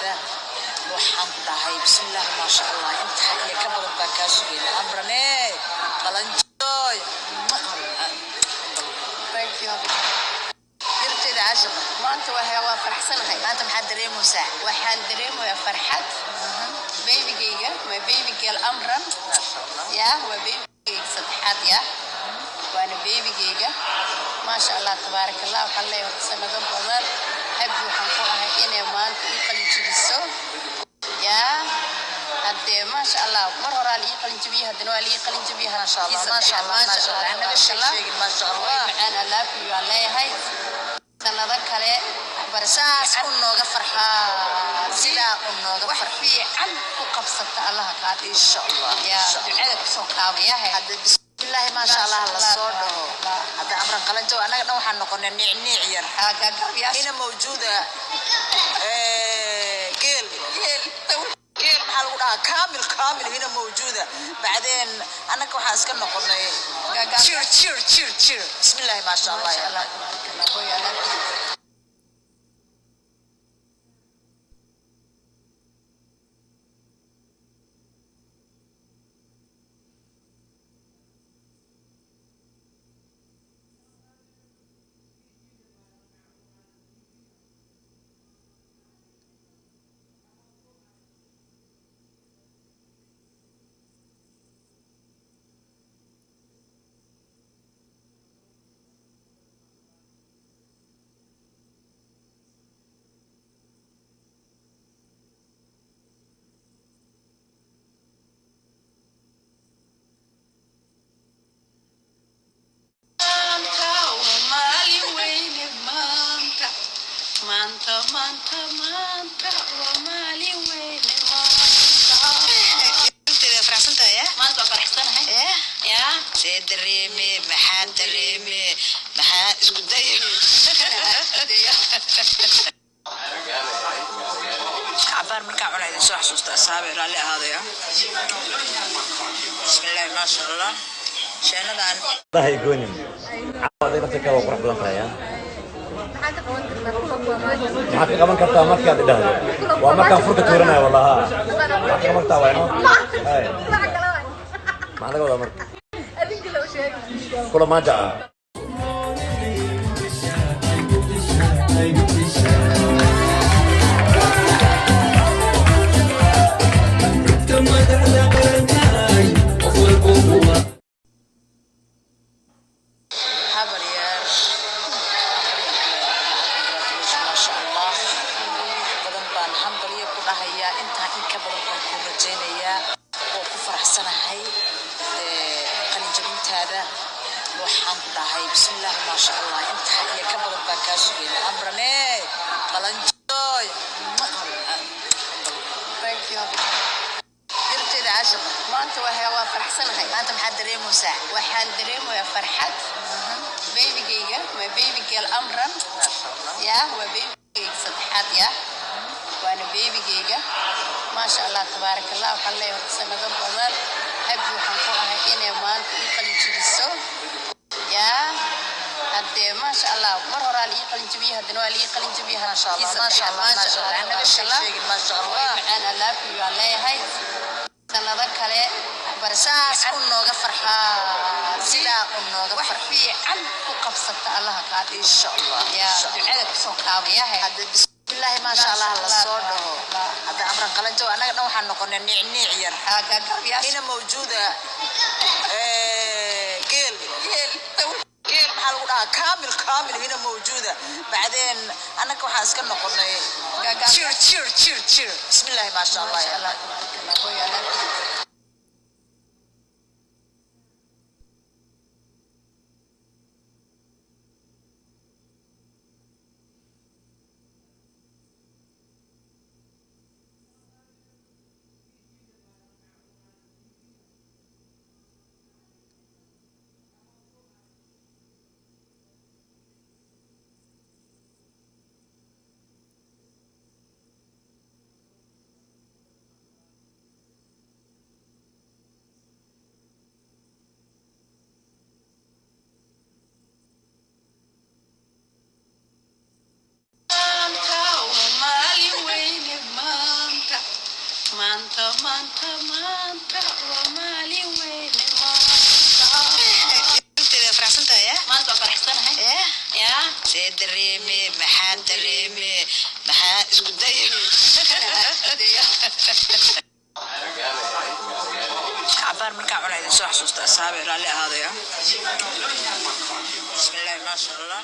Qalinjabintaada waxaan ku dhahay, bismillaahi, maasha Allah, intaa iyo ka badan baan kaa sugaynaa. Amrane qalanjooy. Thank you. Yarteyda caashiqa. Maanta waa faraxsanahay. Maanta maxaad dareemaysaa? Waxaan dareemayaa farxad. Babygayga, my baby girl Amran. Maasha Allah. Ya, waa babygayga saddexaad, ya. Waana babygayga. Maasha Allah, tabaaraka Allah. Waxaan leeyahay horta sanado badan. Happy waxaan ku ahay inay maanta ii qalin jabiso. Ya, haddee maasha Allah, mar horaa la ii qalin jabiyey, haddana waa la ii qalin jabiyey. Maasha Allah, maasha Allah, maasha Allah. Hanaga sheeg sheegin, maasha Allah. Macaan, I love you aan leeyahay. Sanado kale waxbarasho Saas u nooga farxa. Sidaa u nooga wax farxa. fiican ku qabsata Allaha qaad. Insha Allah. Ya. Insha Allah. Ducada kusoo kaabayahe. Hadda bismillaahi, maasha Allah la soo dhaho. Hadda Amran qalanjo, annaga dhan waxaan noqonay niic niic yar. Gaagaabyaasha. Ina mawjuuda geel geel geel, maxaa lagu dhahaa, kaamil kaamil hina mawjuuda. Bacdeen annaga waxaan iska noqonay Gaagaab. jir jir jir jir. Bismillaahi, maasha Allah. Maasha Allah, tabaaraka Allah. Hooyo, I love you. Maanta waa maalin weyne maanta. Maanta, maanta, maanta waa maalin weyne maanta. Yarteyda, faraxsan tahay, ya? Maanta waa faraxsanahay. Eh? Ya. See dareeme? Maxaa dareeme? Maxaa isku day? Cabaar markaa cuna idin soo xasuusta, asxaabe, raalli ahaadaya. Bismillaahi, maasha Allah, sheenadan. Dahay goonin caawa nafta kale waa qurux badan tahay, ah. Maxaad ka qaban kartaa markaad idhahdo? Waa markaan furka tuuranaya, wallaha. Maxaad ka qaban kartaa? Waa ino hay. Maxaa laga wadaa marka kula maaja ah? Habar yar, maasha Allah, badan baan hambalyo ku dhahayaa. Intaa in ka badan baan ku rajaynayaa oo ku faraxsanahay. Dee, qalinjabintaada waxaan ku dhahay, bismillaahi, maasha Allah, intaa iyo ka badan baan kaa sugaynaa. Amrane qalanjooy. Thank you. Yarteyda caashiqa. Maanta waa faraxsanahay. Maanta maxaad dareemaysaa? Waxaan dareemayaa farxad. Babygayga, my baby girl Amran. Maasha Allah. Ya, waa babygayga saddexaad, ya. Waana babygayga. Maasha Allah, tabaaraka Allah. Waxaan leeyahay horta sanado badan. Happy waxaan ku ahay inay maanta ii qalin jabiso. Ya, haddee maasha Allah, mar horaa la ii qalin jabiyey, haddana waa la ii qalin jabiyey. Maasha Allah, maasha Allah, maasha Allah. Hanaga sheeg sheegin, maasha Allah. Macaan, I love you aan leeyahay. Sanado kale waxbarasho Saas u nooga farxa. Sidaa u nooga wax farxa. fiican ku qabsata Allaha qaad. Insha Allah. Ya. Insha Allah. Ducada kusoo kaabayahe. Hadda bismillaahi, maasha Allah la soo dhaho. Hadda Amran qalanjo, annaga dhan waxaan noqonay niic niic yar. Gaagaabyaasha. Ina mawjuuda geel geel geel, maxaa lagu dhahaa, kaamil kaamil hina mawjuuda. Bacdeen annaga waxaan iska noqonay Gaagaab. jir jir jir jir. Bismillaahi, maasha Allah. Maasha Allah, tabaaraka Allah. Hooyo, I love you. Maanta, maanta waa maalin weyne maanta. Faraxsantahay? Maanta waa faraxsanahay. Ya. See dareeme? Maxaa dareeme? Maxaa isku day? Cabaar markaa cuna idin soo xasuusta, asxaabe, raalli ahaadaya. Bismillahi, maasha Allah.